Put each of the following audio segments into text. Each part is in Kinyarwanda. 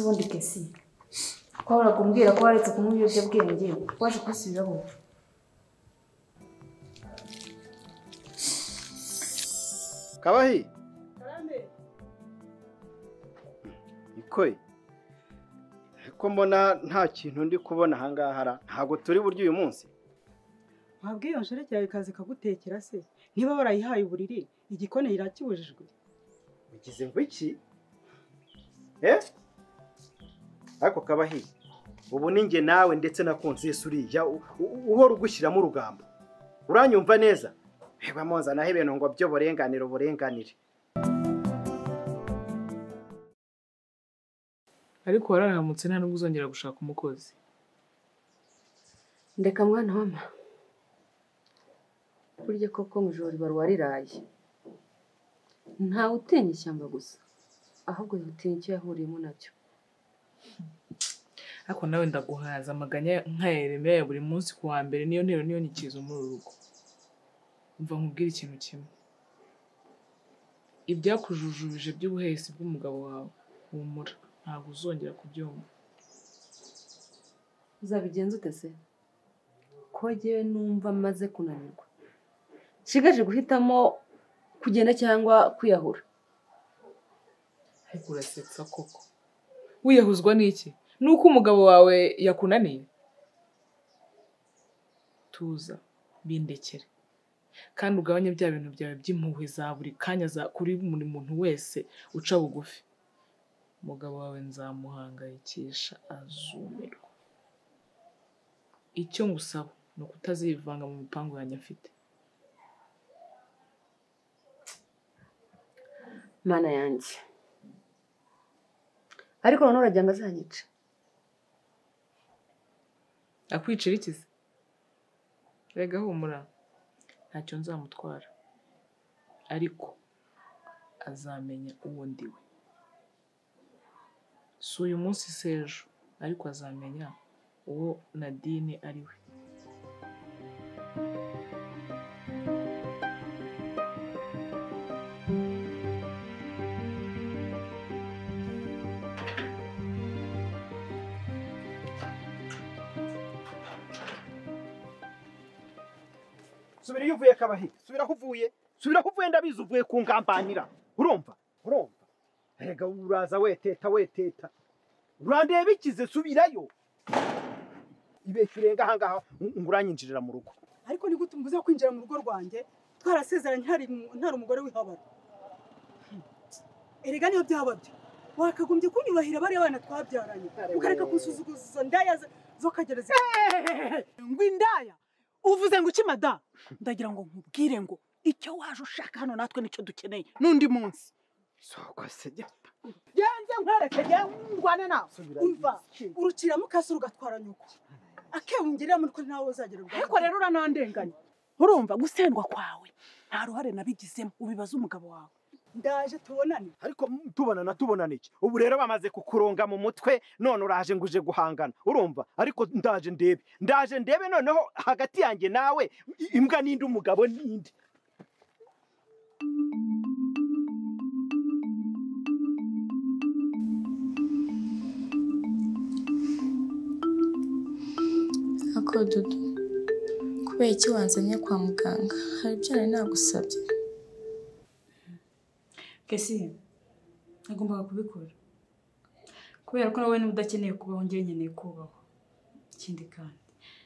Ubundi Kesi, ko wahoraga umbwira ko waretse kunywa ibiyobyabwenge, waje kubisubiraho? Kabahi. Ikoye. Ko mbona nta kintu ndi kubona ahangaha, ntabwo turi buryo uyu munsi. Wabwiye iyo nshoreke yawe ikaza ikagutekera se? Niba warayihaye uburiri, igikoni irakibujijwe. Ugize ngo iki? Ariko Kabahi, ubu ni njye nawe ndetse na Konsesi uriya uhora ugushyiramo urugambo. Uranyumva neza? Reba muzanaho ibintu ngo byo burenganire uburenganire. Ariko wararamutse nta nubwo uzongera gushaka umukozi. Ndeka mwana wama. Burya koko mu ijoro riba riraye. Ntawe utinya ishyamba gusa, ahubwo yutinya icyo yahuriyemo nacyo. Ariko nawe ndaguhaza amaganya nka Yeremiya ya buri munsi ku wa mbere, niyo ntero niyo nyikizo muri uru rugo. Umva nkubwire ikintu kimwe. Ibyakujujubije by'ubuhehesi bw'umugabo wawe, humura, ntabwo uzongera kubyumva. Uzabigenza ute se? Ko jyewe numva maze kunanirwa. Nshigaje guhitamo kugenda cyangwa kwiyahura. Ariko urasetsa koko. Wiyahuzwa n'iki? Nuko umugabo wawe yakunaniye? Tuza, bindekere. Kandi ugabanye bya bintu byawe by'impuhwe za buri kanya za kuri buri muntu wese uca bugufi. Umugabo wawe nzamuhangayikisha azumirwa. Icyo ngusaba ni ukutazivanga mu mipango yanjye mfite. Mana yanjye. Ariko none uragira ngo azanyice? Akwicira iki se? Rega humura, ntacyo nzamutwara. Ariko azamenya uwo ndiwe. Si uyu munsi sejo, ariko azamenya uwo Nadine ari we. Subira iyo uvuye Kabahi, subira aho uvuye, subira aho uvuye, ndabizi uvuye kungambanira. Urumva? Urumva? Erega uraza weteta weteta. Urandeba ikize, subirayo. Ibeshya urenga ahangaha ngo uranyinjirira mu rugo. Ariko ni gute umbuza kwinjira mu rugo rwanjye? Twarasezeranye ntari umugore w'ihabara. Erega niyo byaba byo. Wakagombye kunyubahira bariya bana twabyaranye. Ukareka kunsuzuguza ndaya zo kagereza. Ngo indaya. Uvuze ngo iki mada? Ndagira ngo nkubwire ngo icyo waje ushaka hano natwe nicyo dukeneye n'undi munsi. Soko se genze nkwereke ndwane nawe. Umva, urukira mukasi rugatwara nyoko. Akewungerera muri ko nawe uzagera ubwo. Ariko rero uranandenganya. Urumva gusendwa kwawe nta ruhare nabigizemo, ubibaza umugabo wawe. Ndaje tubonane. Ariko tubonana tubonana iki? Ubu rero bamaze kukuronga mu mutwe none uraje nguje guhangana. Urumva? Ariko ndaje ndebe. Ndaje ndebe noneho hagati yanjye nawe imbwa ninde umugabo ninde. Ako Dudu, kubera iki wanzanye kwa muganga? Hari ibyo nari nagusabye. Kesi, nagombaga kubikora. Kubera ko nawe niba udakeneye kubaho njye nkeneye kubaho. Ikindi kandi,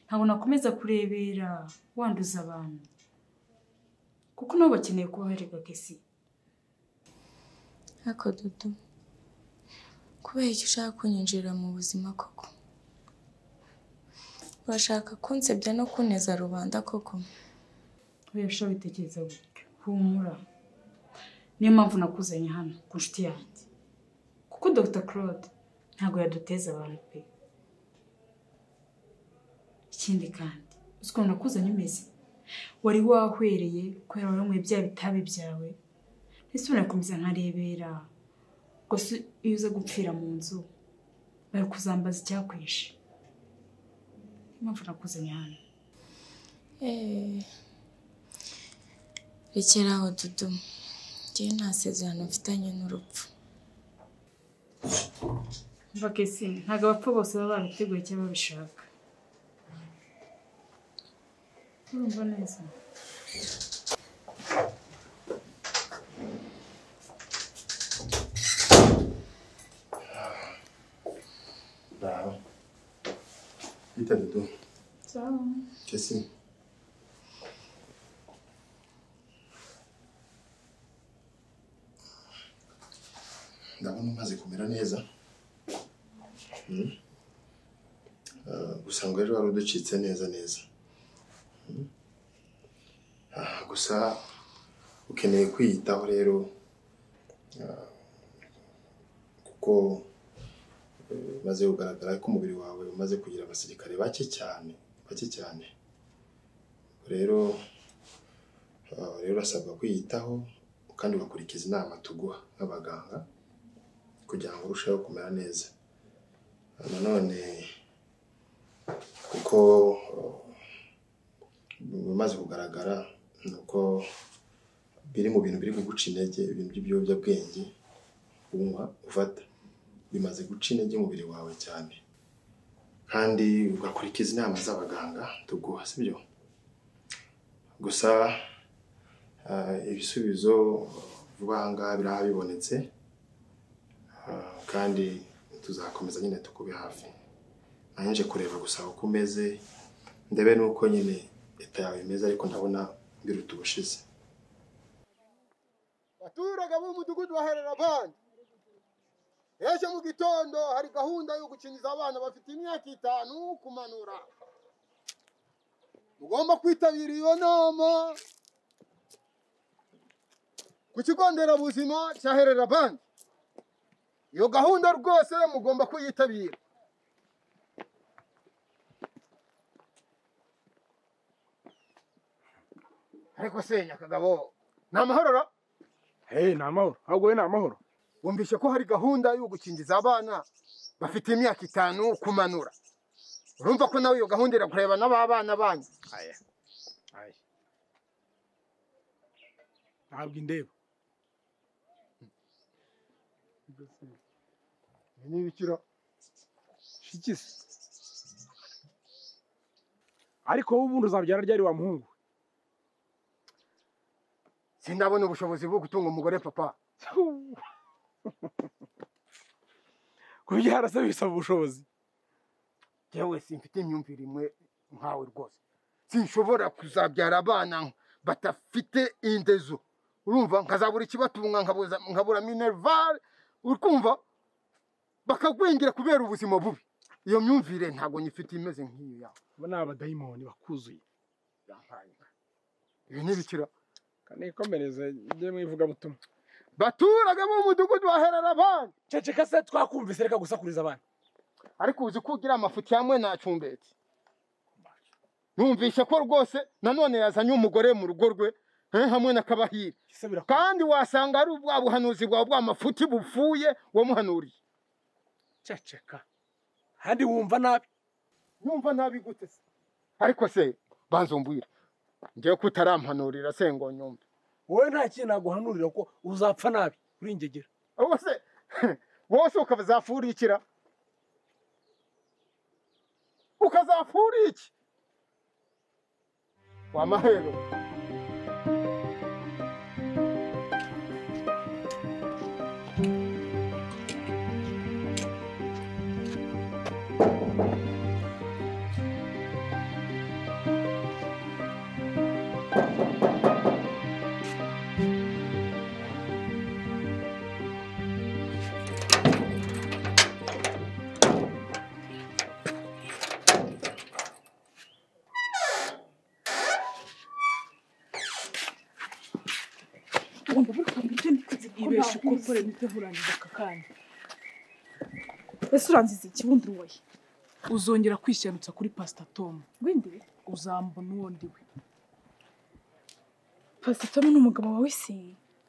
ntabwo nakomeza kurebera wanduza abantu. Kuko nabo bakeneye kubaho erega Kesi. Ako Dudu, kubera iki ushaka kunyinjirira mu buzima koko? Urashaka kunsebya no kuneza rubanda koko? Oya sha witekereza gutyo. Humura. Niyo mpamvu nakuzanye hano ku nshuti yanjye. Kuko Dr. Claude ntabwo yaduteza abantu pe. Ikindi kandi, uzi ukuntu nakuzanye umeze? Wari wahwereye kubera waranyweye bya bitabi byawe. Ese unakomeza nkarebera. Gusa iyo uza gupfira mu nzu, bari kuzambaza icyakwishe. Impamvu nakuzanye hano. Rekera aho Dudu. Njye nta sezerano mfitanye n'urupfu. Bakesi ntabwo abapfa bose baba babiteguye cyangwa babishaka. Urumva neza? Bravo. Bite Dudu. Sawa. Kesin. Ndabona umaze kumera neza. Gusa ngo ejo wari uducitse neza neza. Gusa ukeneye kwiyitaho rero, kuko maze kugaragara ko umubiri wawe umaze kugira abasirikare bake cyane, bake cyane. Rero urasabwa kwiyitaho kandi ugakurikiza inama tuguha nk'abaganga kugira ngo urusheho kumera neza. Nanone kuko bimaze kugaragara nuko biri mu bintu biri kuguca intege, ibintu by'ibiyobyabwenge unywa ufata bimaze guca intege umubiri wawe cyane, kandi ugakurikiza inama z'abaganga tuguha, sibyo? Gusa ibisubizo vuba aha ngaha biraba bibonetse, kandi tuzakomeza nyine tukube hafi. Nanje kureba gusa uko umeze, ndebe nuko nyine leta yawe imeze, ariko ndabona biruta ubushize. Baturage b'umudugudu wa Hererabandi, ejo mu gitondo hari gahunda yo gukingiza abana bafite imyaka 5 kumanura. Mugomba kwitabira iyo nama ku kigo nderabuzima cya Hererabandi. Iyo gahunda rwose mugomba kuyitabira. Ariko se Nyakagabo, ni amahoro ra? Hey, ni amahoro. Ahubwo we ni amahoro. Wumvishe ko hari gahunda yo gukingiza abana bafite imyaka 5 kumanura. Urumva ko nawe iyo gahunda irakureba n'abana banyu. Aya. Aya. Ntabwo indeba. Ni ibikiro. Shikisi. Ariko wowe ubundi uzabyara ryari wa muhungu? Sindabona ubushobozi bwo gutunga umugore papa. Kubyara se bisaba ubushobozi. Jewe simfite imyumvire imwe nkawe rwose. Sinshobora kuzabyara abana batafite indezo. Urumva nkazabura ikibatunga, nkabura minerval, urikumva bakagwingira kubera ubuzima bubi. Iyo myumvire ntago nyifite imeze nk'iyo yawe. Abo ni abadayimoni bakuzuye. Ibi ni ibikira. Nikomereze njye mu ivugabutumwa. Baturage b'umudugudu wa Hererabandi. Ceceka se twakumvise, reka gusakuriza abantu. Ariko uzi ko ugira amafuti yamwe nacumbetse. Numvishe ko rwose nanone yazanye umugore mu rugo rwe hamwe na Kabahire. Kandi wasanga ari ubwa buhanuzi bwa bw'amafuti bupfuye wamuhanuriye. Ceceka. Handi wumva nabi. Wumva nabi gute se? Ariko se banzumbwira. Ngiye kutarampanurira se ngo nyumve. Wowe nta kintu naguhanurira ko uzapfa nabi uri ingegera. Wowe se wose ukazafurikira. Ukazafuriki. Wa mahero. Ibesha ukopore nitehurangiza aka kanya. Ese uranziza ikibundi uwoye? Uzongera kwishyarutsa kuri Pastor Tom. Windi? Uzambona uwo ndiwe. Pastor Tom ni umugabo wawe se?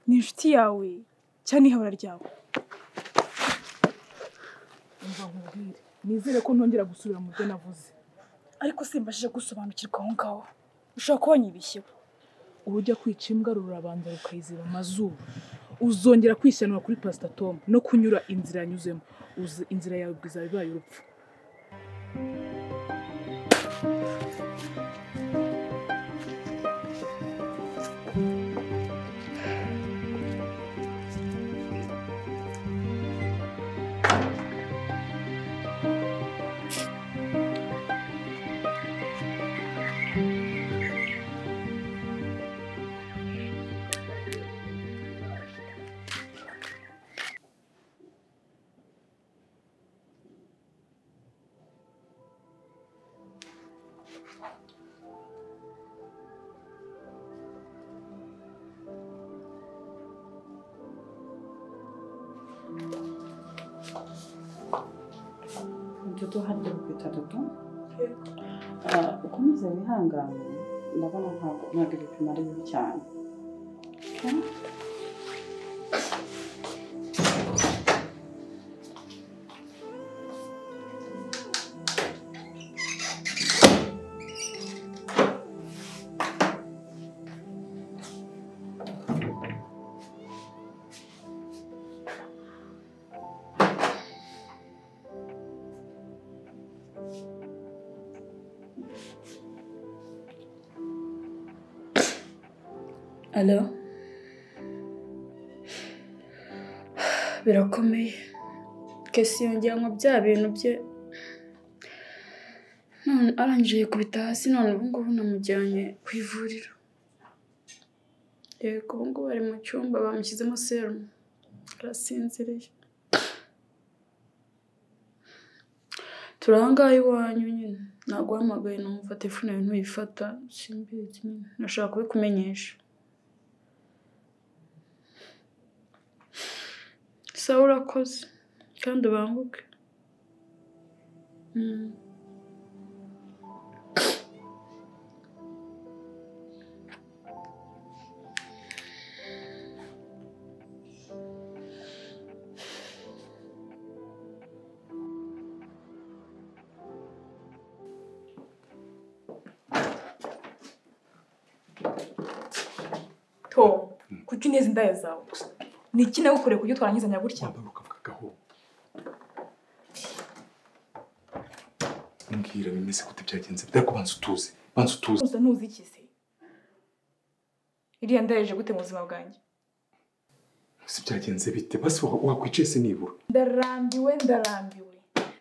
Ni inshuti yawe cyane ihabara ryawe? Umva nkubwire, nizere ko ntongera gusubira mu byo navuze. Ariko simbashije gusobanukirwa aho ngaho. Ushobora kuba wanyibeshyeho. Urujya kwica imbwa rurabanza rukayiziba amazuru. Uzongera kwishanura kuri Pastor Tom no kunyura inzira yanyuzemo. Inzira yawe izaba ibaye urupfu. Dudu harya bakwita Dudu? Ukomeze wihangane, ndabona ntabwo ibipimo ari bibi cyane. Alo? Birakomeye. Kesi yongera ngo bya bintu bye none arangije yikubita hasi, none ubu ngubu namujyanye ku ivuriro. Yego, ubu ngubu ari mu cyumba bamushyizemo serumu, arasinziriye. Turi aha ngaha iwanyu nyine, naguhamagaye numva telefone yawe ntuyifata, simbizi nyine, nashaka kubikumenyesha. Sawa, urakoze kandi ubanguke. Tom, kuki uneza indaya zawe? Ni iki nagukoreye kuburyo twarangizanya gutya? Mbwira bimeze gute byagenze? Ariko banza utuze, banza utuze. Uza ntuzi iki se? Iriya ndaya ije gute mu buzima bwanjye? Si byagenze bite? Basi wakwicaye se nibura. Ndarambiwe, ndarambiwe.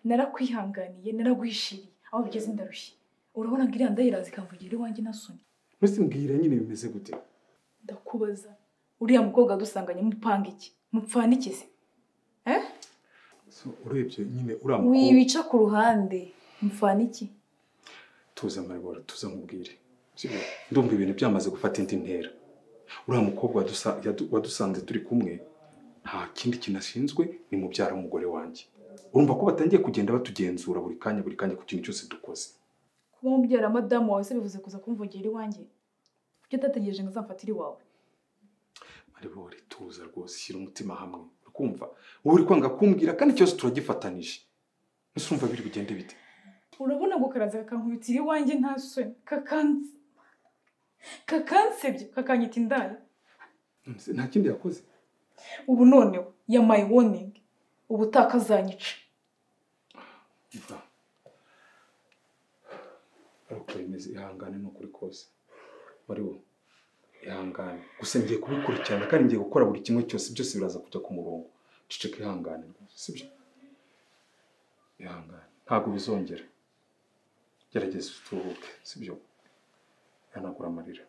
Narakwihanganiye, naraguhishiriye. Aho bigeze ndarushye. Urabona ngo iriya ndaya iraza ikamvugira iwanjye nasoni. Mbese mbwira nyine bimeze gute? Ndakubaza. Uriya mukobwa dusanganye mupanga iki? Mupfana iki se? Eh? So urebye nyine uriya mukobwa wibica ku ruhande. Mupfana iki? Tuza Maribora, tuza nkubwire. Sibyo? Ndumva ibintu byamaze gufata indi ntera. Uriya mukobwa wadusanze turi kumwe nta kindi kintu ashinzwe, ni mubyara w'umugore wanjye. Urumva ko batangiye kugenda batugenzura buri kanya buri kanya ku kintu cyose dukoze. Kuba mubyara madamu wawe se bivuze kuza kumvogera iwanjye? Kuki utategereje ngo azamfatire iwawe? Maribora, tuza rwose, shyira umutima hamwe. Urikumva? Wowe uri kwanga kumbwira kandi cyose turagifatanije. Ese urumva biri bugende bite? Urabona ngo karaza kakankubitira iwanjye nta soni, kakansebye, kakanyita indaya. Nta kindi yakoze. Ubu noneho yamaye warning, ubu utakazanyica. Ariko bimeze, ihangane ni ukuri kose. Maribo, ihangane. Gusa ngiye kubikurikirana kandi ngiye gukora buri kimwe cyose, byose biraza kujya ku murongo. Ceceka, ihangane rwose, sibyo? Ihangane. Ntabwo bizongera. Gerageza uturuhuke, sibyo? Ihanagura amarira.